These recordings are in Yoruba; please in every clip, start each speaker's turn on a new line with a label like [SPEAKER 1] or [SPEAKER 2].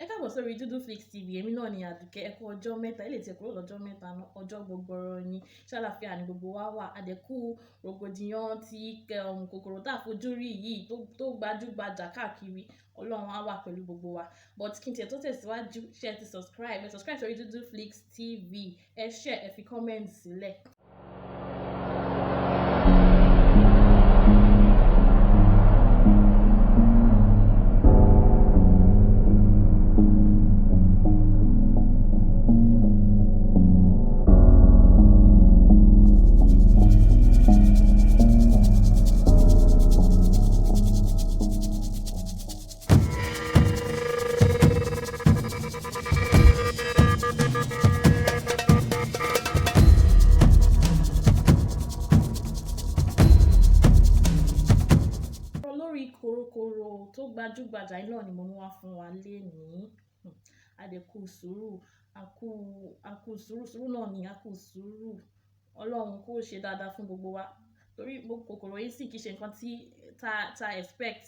[SPEAKER 1] Ẹ káàbọ̀ sórí Dúdúflix TV. Èmi náà ni Àdùkẹ́. Ẹ kú ọjọ́ mẹ́ta, ilé tí ẹ kúrò lọ́jọ́ mẹ́ta náà, ọjọ́ gbogboro ni. Ṣàlàáfíà ni gbogbo wa wà. Àdẹ́kù rògbòdìyàn tí kòkòrò tá fojú rí yìí tó gbajúgbajà káàkiri. Ọlọ́run á wà pẹ̀lú gbogbo wa. But kí n tiẹ̀ tó tẹ̀síwájú, ṣé ẹ ti subscribe? Ẹ subscribe sórí Dúdúflix TV. Ẹ share, ẹ fi comment sílẹ̀. Ọ̀rọ̀ lórí korokoro tó gbajúgbajà yìí náà ni mo mú wá fún wa lénìí. A dẹ̀ kú sùúrù, a kú sùúrù, sùúrù náà ni a kú sùúrù. Ọlọ́run kó ṣe dáadáa fún gbogbo wa. Torí gbogbo kòkòrò yìí sì kì í ṣe nǹkan tí ta expect,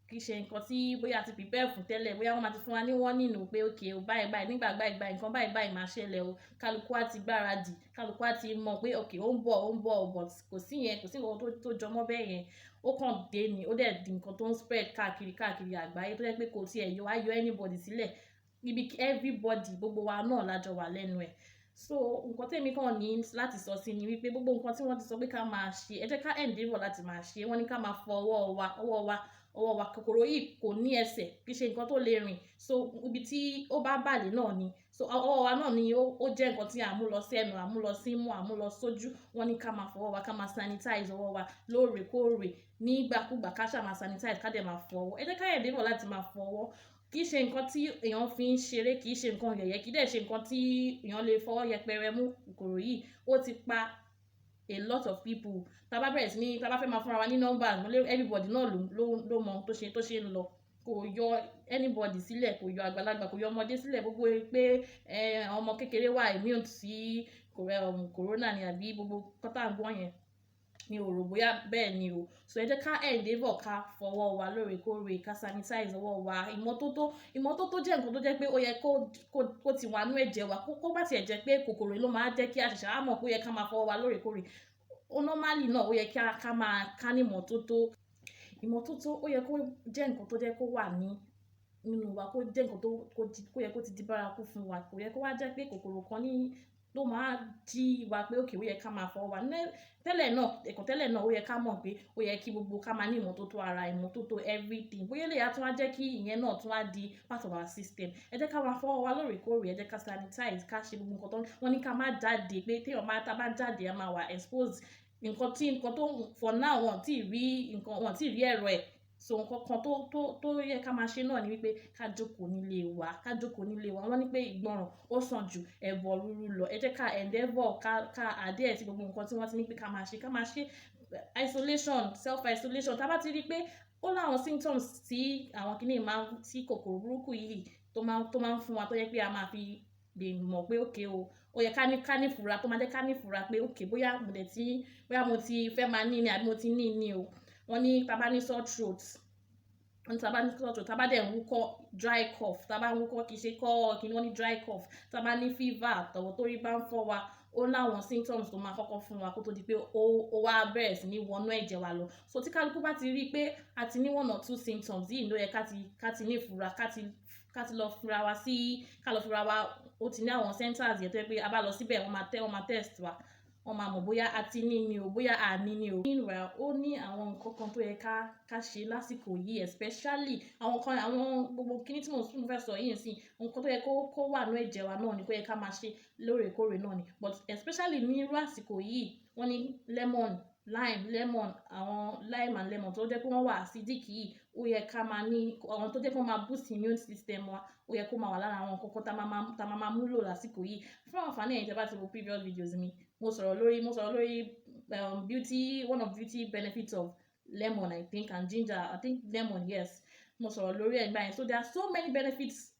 [SPEAKER 1] kì í ṣe nǹkan tí bóyá a ti prepare fún tẹ́lẹ̀, bóyá wọ́n máa ti fún wa ní warning o pé okay o, báyìí báyìí, nígbà báyìí báyìí, nǹkan báyìí báyìí máa ṣẹlẹ̀ o. Kálukú á ti gbáradì, kálukú á ti mọ̀ pé okay, ó ń bọ̀, ó ń bọ̀, but kò sí yẹn, kò sí nǹkan tó jọmọ́ bẹ́ẹ̀ yẹn. Ó kàn dé ni, ó dẹ̀ di nǹkan tó ń spread káàkiri káàkiri àgbáyé tó jẹ́ pé kò tí ẹ̀ yọ, á yọ anybody sílẹ̀. Níbi everybody, gbogbo wa náà la jọ wà lẹ́nu ẹ̀. So nǹkan tí èmi kàn ní láti sọ sí ni wípé gbogbo nǹkan tí wọ́n ti sọ pé ká máa ṣe, ẹ jẹ́ ká endeavour láti máa ṣe. Wọ́n ní ká máa fọ ọwọ́ wa, ọwọ́ wa, ọwọ́ wa. Kòkòrò yìí kò ní ẹsẹ̀, kì í ṣe nǹkan tó lè rìn. So ibi tí ó bá bà lé náà ni. So ọwọ́ wa náà ni ó jẹ́ nǹkan tí à ń mú lọ sí ẹnu, à ń mú lọ sí imú, à ń mú lọ sójú. Wọ́n ní ká máa fọ ọwọ́ wa, ká máa sanitize ọwọ́ wa lóòrèkóòrè. Nígbàkúgbà ká ṣà máa sanitize, ká dẹ̀ máa fọ ọwọ́. Ẹ jẹ́ ká endeavour láti máa fọ ọwọ́. Kì í ṣe nǹkan tí èèyàn fi ń ṣeré, kì í ṣe nǹkan yẹ̀yẹ́, kì í dẹ̀ ṣe nǹkan tí èèyàn lè fọwọ́ yẹpẹrẹ mú. Kòkòrò yìí ó ti pa a lot of people. Tá bá bẹ̀rẹ̀ sí ní, tá bá fẹ́ máa fúnra wa ní number, mo lérò everybody náà ló mọ tó ṣe ń lọ. Kò yọ anybody sílẹ̀, kò yọ àgbàlagbà, kò yọ ọmọdé sílẹ̀. Gbogbo pé àwọn ọmọ kékeré wà immune sí corona ni àbí gbogbo nǹkan tá ń gbọ́ yẹn, mi ò rò bóyá bẹ́ẹ̀ ni o. So ẹ jẹ́ ká endeavour ká fọ ọwọ́ wa lóòrèkóòrè, ká sanitize ọwọ́ wa. Ìmọ́tótó, ìmọ́tótó jẹ́ nǹkan tó jẹ́ pé ó yẹ kó ti wà nínú ẹ̀jẹ̀ wa. Kó bá ti ẹ̀ jẹ́ pé kòkòrò ló máa jẹ́ kí a ṣẹ̀ṣẹ̀ á mọ̀ pé ó yẹ ká máa fọ ọwọ́ wa lóòrèkóòrè. Ó normally náà ó yẹ kí a ká máa ká ní ìmọ́tótó. Ìmọ́tótó ó yẹ kó jẹ́ nǹkan tó jẹ́ kó wà ní nínú wa, kó jẹ́ nǹkan tó kó yẹ kó ti di bárakú fún wa. Kò yẹ kó wá jẹ́ pé kòkòrò kan ní ló máa jí wa pé okay, ó yẹ ká máa fọ ọwọ́ wa. Tẹ́lẹ̀ náà, ẹ̀kọ́ tẹ́lẹ̀ náà ó yẹ ká mọ̀ pé ó yẹ kí gbogbo ká máa ní ìmọ́tótó ara, ìmọ́tótó everything. Bóyá eléyìí á tún wá jẹ́ kí ìyẹn náà tún wá di part of our system. Ẹ jẹ́ ká máa fọ ọwọ́ wa lóòrèkóòrè, ẹ jẹ́ ká sanitize, ká ṣe gbogbo nǹkan tó wọ́n ní ká má jáde pé tí èèyàn bá, tá bá jáde, a máa wà exposed. Nǹkan tí nǹkan tó for now wọ́n tí rí nǹkan, wọ́n tí rí ẹ̀rọ ẹ̀. So nǹkan kan tó yẹ ká máa ṣe náà ni wípé ká jókòó nílé wa, ká jókòó nílé wa. Wọ́n ní pé ìgbọràn ó sàn ju ẹbọ rúrú lọ. Ẹ jẹ́ ká endeavour ká adhere sí gbogbo nǹkan tí wọ́n ti ní pé ká máa ṣe, ká máa ṣe isolation, self isolation. Tá bá ti rí pé ó láwọn symptoms tí àwọn kìíní máa ń, tí kòkòrò burúkú yìí tó máa ń fún wa tó jẹ́ pé a máa fi lè mọ̀ pé okay o, ó yẹ ká ní ìfura tó máa jẹ́ ká ní ìfura pé okay, bóyá mo dẹ̀ tí, bóyá mo ti fẹ́ máa ní ni àbí mo ti ní ní o. Wọ́n ní tá bá ní sore throat, wọ́n ní tá bá ní sore throat, tá bá dẹ̀ ń wúkọ́, dry cough, tá bá ń wúkọ́ kì í ṣe kọ́ kí ni wọ́n ní dry cough, tá bá ní fever, tọ̀wọ̀ tó rí bá ń fọ́ wa, ó láwọn symptoms tó máa kọ́kọ́ fún wa kó tó di pé ó wá bẹ̀rẹ̀ sí ní wọnú ẹ̀jẹ̀ wa lọ. So tí kálukú bá ti rí pé a ti ní one or two symptoms yìí ló yẹ ká ti ní ìfura, ká ti lọ fura wa sí, ká lọ fura wa. Ó ti ní àwọn centers yẹn tó jẹ́ pé a bá lọ síbẹ̀, wọ́n máa test wa, wọ́n máa mọ̀ bóyá a ti ní ni o, bóyá a ní ni o. Meanwhile, ó ní àwọn nǹkan kan tó yẹ ká ṣe lásìkò yìí, especially àwọn nǹkan, àwọn gbogbo kíní tí mo fẹ́ sọ yìí nísìnyí, nǹkan tó yẹ kó wà nínú ẹ̀jẹ̀ wa náà ni, kó yẹ ká máa ṣe lóòrèkóòrè náà ni. But especially ní irú àsìkò yìí, wọ́n ní lemon, lime, lemon, àwọn lime and lemon tó jẹ́ pé wọ́n wà acidic yìí, ó yẹ ká máa ní àwọn tó jẹ́ pé wọ́n máa boost immune system wa, ó yẹ kó máa wà lára àwọn nǹkan kan tá máa múlò lásìkò yìí. Fún àǹfààní ẹ̀yin tí ẹ bá ti wo previous videos mi, mo sọ̀rọ̀ lórí beauty, one of beauty benefits of lemon, I think, and ginger, I think lemon, yes. Mo sọ̀rọ̀ lórí ẹ̀ nígbà yẹn. So there are so many benefits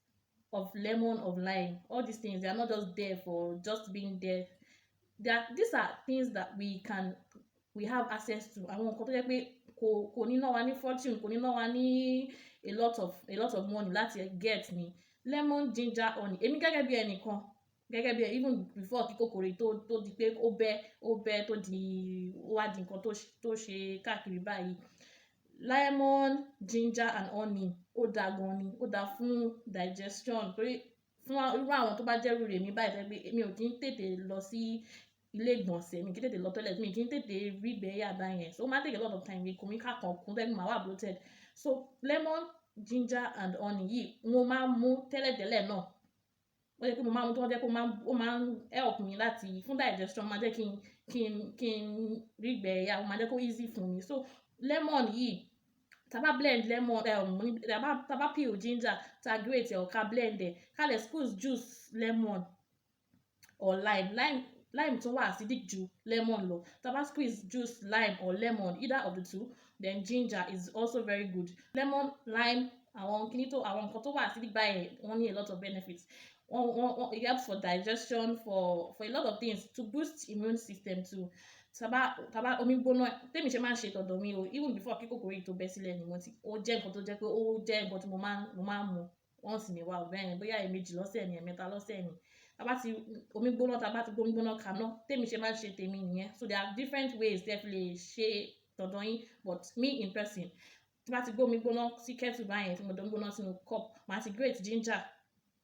[SPEAKER 1] of lemon, of lime. All these things, they are not just there for just being there. These are things that we have access to. Àwọn nǹkan tó jẹ́ pé kò ní ná wa ní fortune, kò ní ná wa ní a lot of money láti get ni. Lemon, ginger, honey. Èmi gẹ́gẹ́ bí ẹnìkan, gẹ́gẹ́ bí even before kí kòkòrò yìí tó di pé ó bẹ́ tó di, ó wá di nǹkan tó ṣe káàkiri báyìí. Lemon, ginger and honey, ó da gan ni. Ó da fún digestion, torí fún irú àwọn tó bá jẹ́ irú èmi báyìí, tó jẹ́ pé èmi ò kí ń tètè lọ sí ilé ìgbọ̀nsẹ̀, mi kì í tètè lọ toilet, mi kì í tètè rí ìgbẹ́ yà báyẹn. So ó máa ń take a lot of time, ikùn mi ká kan kún, tẹ́lẹ̀ máa wà bloated. So lemon, ginger and honey yìí mo máa ń mú tẹ́lẹ̀tẹ́lẹ̀ náà. Ó jẹ́ pé mo máa ń mú tó jẹ́ pé ó máa ń help mi láti fún digestion, ó máa jẹ́ kí n rí ìgbẹ́ yà, ó máa jẹ́ kó easy fún mi. So lemon yìí, tá bá blend lemon, tá bá peel ginger, tá grate ẹ̀ or ká blend ẹ̀, ká lè squeeze juice lemon or lime. Lime tún wà acidic ju lemon lọ. Tá bá squeeze juice lime or lemon, either of the two, then ginger is also very good. Lemon, lime, àwọn kíní tó, àwọn nǹkan tó wà acidic báyìí, wọ́n ní a lot of benefits. Wọ́n it helps for digestion, for a lot of things, to boost immune system too. Tá bá omi gbóná, tèmi ṣe máa ń ṣe tọ̀dọ̀ mi o, even before kí kòkòrò yìí tó bẹ́ sílẹ̀ ni mo ti, ó jẹ́ nǹkan tó jẹ́ pé ó jẹ́ nǹkan tí mo máa ń mu once in a while bẹ́ẹ̀, bóyá ẹ̀ẹ̀mejì lọ́sẹ̀ ni, ẹ̀ẹ̀mẹ́ta lọ́sẹ̀ ni. Tá bá ti omi gbóná, tá bá ti gbé omi gbóná kaná, tèmi ṣe máa ń ṣe tèmi nìyẹn. So there are different ways tẹ́ fi lè ṣe tọ̀dọ̀ yín, but me in person, tí bá ti gbé omi gbóná sí kettle báyẹn, tí mo dá omi gbóná sínú cup, màá ti grate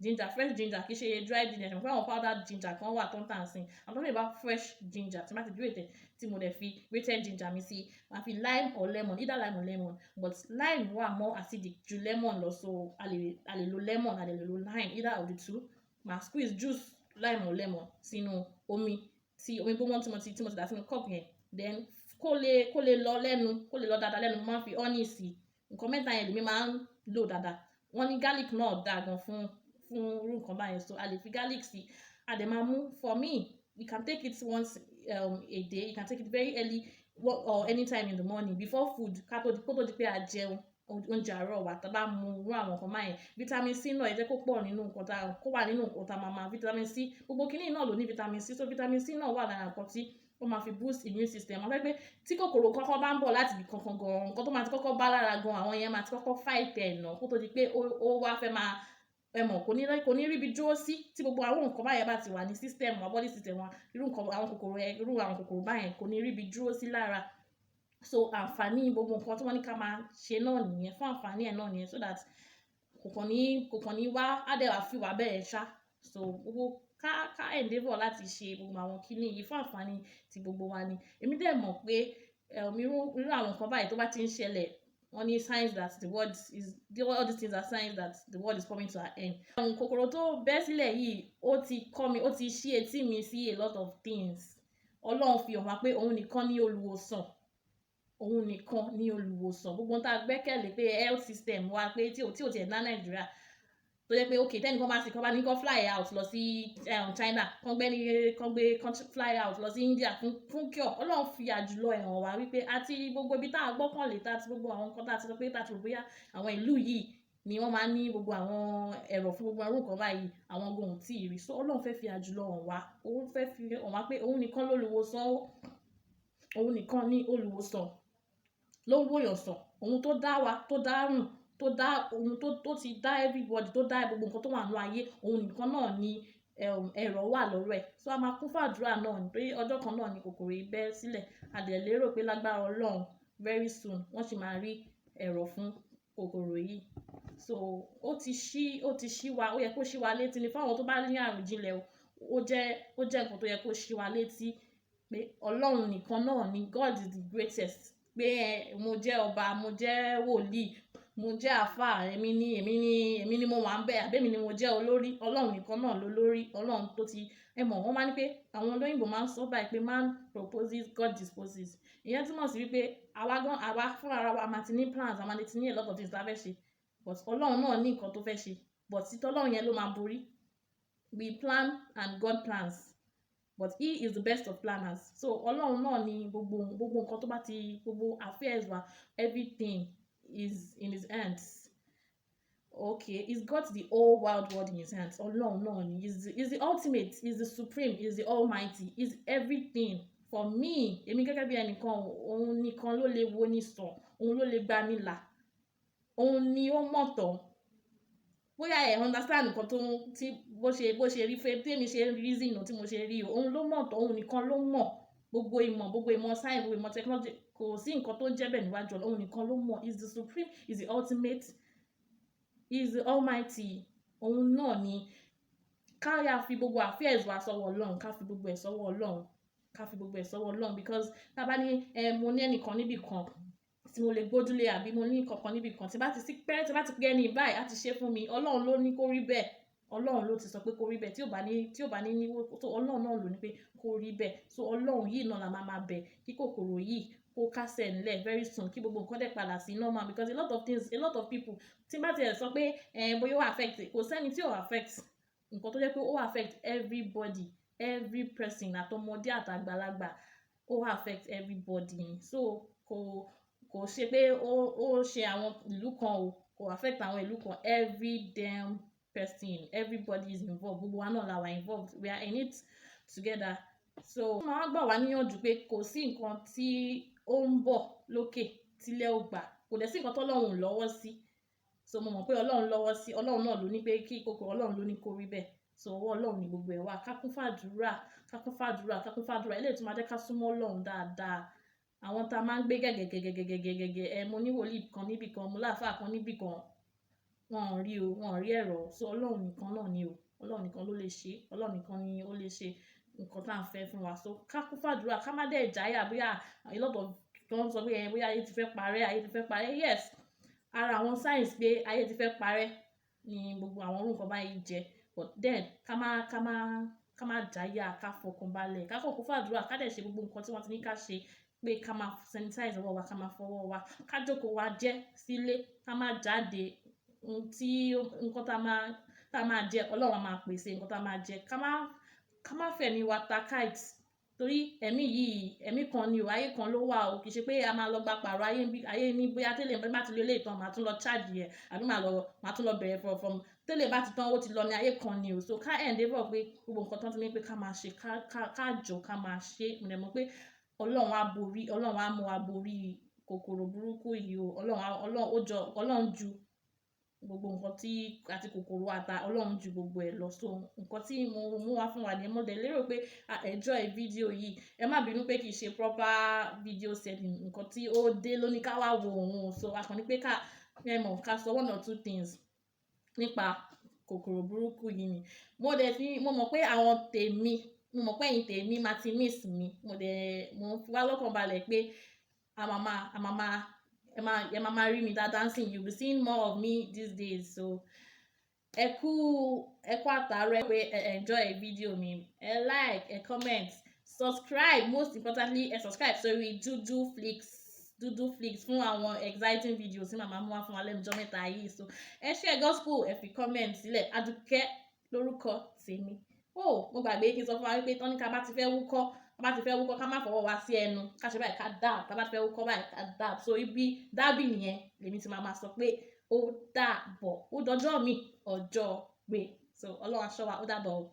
[SPEAKER 1] ginger, fresh ginger, kì í ṣe dry ginger. Ṣe àwọn powdered ginger kan wà tó ń tà sí. I'm talking about fresh ginger. Tí màá ti grate ẹ̀, tí mo dẹ̀ fi grated ginger mi sí, màá fi lime or lemon, either lime or lemon, but lime wà more acidic ju lemon lọ, so a lè lo lemon, a lè lo lime, either of the two. Màá squeeze juice lime or lemon sínú omi, tí omi gbóná tí mo ti dà sínú cup yẹn. Then kó lè lọ lẹ́nu, kó lè lọ dáadáa lẹ́nu, mo máa ń fi honey sí. Nǹkan mẹ́ta yẹn lèmi máa ń lò dáadáa. Wọ́n ní garlic náà dáa gan fún irú nǹkan báyẹn, so a lè fi garlic sí. A dẹ̀ máa mú. For me, you can take it once a day. You can take it very early or anytime in the morning before food, ká tó kó tó di pé a jẹun oúnjẹ àárọ̀ wa. Tá bá mu irú àwọn nǹkan báyẹn, vitamin C náà, ẹ jẹ́ kó pọ̀ nínú nǹkan tá kó wà nínú nǹkan tá máa ma. Vitamin C, gbogbo kíní náà ló ní vitamin C, so vitamin C náà wà lára nǹkan tí ó máa fi boost immune system. Wọ́n fẹ́ pé tí kòkòrò kọ́kọ́ bá ń bọ̀ láti ibì kankan gan, nǹkan tó máa ti kọ́kọ́ bá lára gan, àwọn yẹn máa ti kọ́kọ́ fight ẹ̀ nà kó tó di pé ó wá fẹ́ máa, ẹ mọ̀, kò ní ríbi dúró sí. Tí gbogbo àwọn nǹkan báyẹn bá ti wà ní system wa, body system wa, irú nǹkan àwọn kòkòrò yẹn, irú àwọn kòkòrò báyẹn kò ní ríbi dúró sí lára. So àǹfààní gbogbo nǹkan tí wọ́n ní ká máa ṣe náà nìyẹn, fún àǹfààní ẹ̀ náà nìyẹn, so that kò kàn ní wá á dẹ̀ wá fi wá bẹ́ẹ̀ ṣá. So gbogbo ká endeavour láti ṣe gbogbo àwọn kíní yìí fún àǹfààní ti gbogbo wa ni. Èmi dẹ̀ mọ̀ pé irú àwọn nǹkan báyìí tó bá ti ń ṣẹlẹ̀, wọ́n ní signs that the world is all these things are signs that the world is coming to an end. Àwọn kòkòrò tó bẹ́ sílẹ̀ yìí, ó ti kọ́ mi, ó ti ṣí etí mi sí a lot of things. Ọlọ́run fi hàn wá pé òun nìkan ní olùwòsàn, òun nìkan ní olùwòsàn. Gbogbo ohun tá a gbẹ́kẹ̀lé pé health system wa, pé tí ò tiẹ̀ ná Nàìjíríà, tó jẹ́ pé ok, tẹ́nìkan bá sì kán bá ní kán fly out lọ sí China, kán gbé ní kán gbé kán fly out lọ sí India fún cure. Ọlọ́run fi àjùlọ ẹ̀ hàn wá wípé àti gbogbo ibi tá a gbọ́kànlé, tá a ti gbogbo àwọn nǹkan tá a ti sọ pé tá a ti rò bóyá àwọn ìlú yìí ni wọ́n máa ń ní gbogbo àwọn ẹ̀rọ fún gbogbo irú nǹkan báyìí, àwọn gan ò tí ì rí. So Ọlọ́run fẹ́ fi àjùlọ hàn wá, òun fẹ́ fi hàn wá pé òun nìkan lólùwòsàn, òun nìkan ní olùwòsàn, ló ń wòyàn sàn. Òun tó dá wa, tó dá àrùn, tó dá ohun tó ti dá everybody, tó dá gbogbo nǹkan tó wà nínú ayé, òun nìkan náà ni ẹ̀rọ wà lọ́wọ́ ẹ̀. So a máa kún fún àdúrà náà ni, torí ọjọ́ kan náà ni kòkòrò yìí bẹ́ sílẹ̀. A dẹ̀ lérò pé lágbára Ọlọ́run, very soon, wọ́n sì máa rí ẹ̀rọ fún kòkòrò yìí. So ó ti ṣí wa, ó yẹ kó ṣí wa létí ni fún àwọn tó bá ní àròjinlẹ̀ o. Ó jẹ́ nǹkan tó yẹ kó ṣí wa létí pé Ọlọ́run nìkan náà ni, God is the greatest. Pé mo jẹ́ ọba, mo jẹ́ wòlíì, mo jẹ́ àlfáà, èmi ni mo wà níbẹ̀, àbí èmi ni mo jẹ́ olórí. Ọlọ́run nìkan náà ló lórí. Ọlọ́run tó ti, ẹ mọ̀, wọ́n máa ń ní pé àwọn olóyìnbo máa ń sọ báyìí pé man proposes, God disposes. Ìyẹn túmọ̀ sí wípé àwa gan, àwa fúnra ara wa máa ti ní plans, a máa ti ní a lot of things tí a fẹ́ ṣe. But Ọlọ́run náà ní nǹkan tó fẹ́ ṣe. But tí Ọlọ́run yẹn ló máa borí. We plan and God plans. But he is the best of planners. So Ọlọ́run náà ní gbogbo nǹkan tó bá ti, gbogbo affairs wa, everything is in his hands. Okay, he's got the whole wide world in his hands. Ọlọ́run náà ni. He's the ultimate, he's the supreme, he's the almighty, he's everything. For me, èmi gẹ́gẹ́ bí ẹnìkan, òun nìkan ló lè wo ni sàn, òun ló lè gba ni là. Òun ni ó mọ̀ tán. Bóyá ẹ understand nǹkan tó ń tí bó ṣe rí fẹ́ tí èmi ṣe reason tí mo ṣe rí o. Òun ló mọ̀ tó, òun nìkan ló mọ̀. Gbogbo ìmọ̀ science, gbogbo ìmọ̀ technology, kò sí nǹkan tó ń jẹ́ bẹ́ẹ̀ níwájú Ọlọ́run. Òun nìkan ló mọ̀. He is the supreme, he is the ultimate, he is the almighty. Òun náà ni ká yá fi gbogbo affairs wa sọ́wọ́ Ọlọ́run, ká fi gbogbo ẹ̀ sọ́wọ́ Ọlọ́run, ká fi gbogbo ẹ̀ sọ́wọ́ Ọlọ́run, because tá bá ní ẹ mo ní ẹnìkan níbí kan tí mo lè gbójúlé, àbí mo ní nǹkan níbí kan tí bá ti sí pẹ́, tí bá ti pé ẹni báyìí á ti ṣe fún mi, Ọlọ́run ló ní kó rí bẹ́ẹ̀. Ọlọ́run ló ti sọ pé kó rí bẹ́ẹ̀. Tí ò bá ní ní, so Ọlọ́run náà ló ní pé kó rí bẹ́ẹ̀. So Ọlọ́run yìí náà la máa máa bẹ̀ kí kòkòrò yìí kó kásẹ̀ nílẹ̀ very soon, kí gbogbo nǹkan dẹ̀ padà sí normal, because a lot of things, a lot of people tí n bá ti ẹ̀ sọ pé ẹ bóyá ó affect, kò sẹ́ni tí ò affect. Nǹkan tó jẹ́ pé ó affect everybody, every person, àtọmọdé àtàgbàlagbà, ó affect everybody ni. So kò ṣe pé ó ṣe àwọn ìlú kan o, kò affect àwọn ìlú kan. Every damn person, everybody is involved. Gbogbo wa náà la wà involved. We are in it together. So wọ́n máa gbà wá níyànjú pé kò sí nǹkan tí ó ń bọ̀ lókè tílẹ̀ ò gbà, kò dẹ̀ sí nǹkan tó Ọlọ́run lọ́wọ́ sí. So mo mọ̀ pé Ọlọ́run lọ́wọ́ sí. Ọlọ́run náà ló ní pé kí kòkòrò, Ọlọ́run ló ní kó rí bẹ́ẹ̀. So ọwọ́ Ọlọ́run ni gbogbo ẹ̀ wà. Ká kún fàdúrà, ká kún fàdúrà, ká kún fàdúrà. Eléyìí tó máa jẹ́ ká súnmọ́ Ọlọ́run dáadáa. Àwọn tá a máa ń gbé gẹ́gẹ́gẹ́gẹ́gẹ́gẹ́, ẹ mo ní wòlíì kan níbì kan, mo láàfáà kan níbì kan, wọn ò rí o, wọn ò rí ẹ̀rọ. So Ọlọ́run nìkan náà ni o. Ọlọ́run nìkan ló lè ṣe. Ọlọ́run nìkan ni ó lè ṣe nǹkan tá à ń fẹ́ fún wa. So ká kún fàdúrà, ká má dẹ̀ jáyà. Bóyá a lot of tó ń sọ pé ẹ bóyá ayé ti fẹ́ parẹ́, ayé ti fẹ́ parẹ́. Yes, ara àwọn signs pé ayé ti fẹ́ parẹ́ ni gbogbo àwọn orúkọ báyìí jẹ́. But then ká má jáyà, ká fọkàn balẹ̀, ká kàn kún fàdúrà, ká dẹ̀ ṣe gbogbo nǹkan tí wọ́n ti ní ká ṣe, pé ká máa sanitize ọwọ́ wa, ká máa fọwọ́ wa, ká jókòó wa jẹ́ sílé, ká má jáde. Ohun tí nǹkan tá máa jẹ, Ọlọ́run á máa pèsè nǹkan tá máa jẹ. Ká má fẹ̀mí wa ta kite, torí ẹ̀mí yìí, ẹ̀mí kan ni o, ayé kan ló wà o. Kì í ṣe pé a máa lọ gba pààrọ̀ ayé bí ayé ní bóyá tẹ́lẹ̀ bá ti lo eléyìí tán, màá tún lọ charge ẹ̀, àbí màá tún lọ bẹ̀rẹ̀ from tẹ́lẹ̀ bá ti tán, ó ti lọ ní. Ayé kan ni o. So ká endeavour pé gbogbo nǹkan tán ti ní pé ká máa ṣe, ká jọ ká máa ṣe. Mo dẹ̀ mọ̀ pé Ọlọ́run á borí, Ọlọ́run á mú wa borí kòkòrò burúkú yìí o. Ọlọ́run á, Ọlọ́run ó jọ, Ọlọ́run ju gbogbo nǹkan tí àti kòkòrò ata, Ọlọ́run ju gbogbo ẹ̀ lọ. So nǹkan tí mo mú wá fún wa ni mo dẹ̀ lérò pé a enjoy video yìí. Ẹ má bínú pé kì í ṣe proper video setting. Nǹkan tí ó dé ló ní ká wá wo òun. So a kàn ní pé ká ẹ mọ̀ ká sọ one or two things nípa kòkòrò burúkú yìí ni. Mo dẹ̀ fi mo mọ̀ pé àwọn tèmi, mo mọ̀ pé ẹ̀yin tèmi máa ti miss mi. Mo dẹ̀ mo fi wá lọ́kàn balẹ̀ pé a máa ẹ máa rí mi dáadáa sí. You be seeing more of me these days. So ẹ kú àtàárọ̀. Ẹ pé ẹ enjoy video mi. Ẹ like, ẹ comment, subscribe. Most importantly, ẹ subscribe sórí Dudu Flix, Dudu Flix, fún àwọn exciting videos tí màmá mú wá fún wa lẹ́nu ọjọ́ mẹ́ta yìí. So ẹ share gospel, ẹ fi comment sílẹ̀. Adùkẹ́ lórúkọ tèmi. Oh, mo gbàgbé kí n sọ fún wa wípé tọ́ní ká bá ti fẹ́ wúkọ́, ká bá ti fẹ́ wúkọ́, ká má fọwọ́ wa sí ẹnu, ká ṣe báyìí, ká dab. Ká bá ti fẹ́ wúkọ́ báyìí, ká dab. So ibi dábì nìyẹn lèmi ti máa ma sọ pé ó dàbọ̀, ó dọjọ́ mi, ọjọ́ gbé. So Ọlọ́run aṣọ́ wa, ó dàbọ̀ o.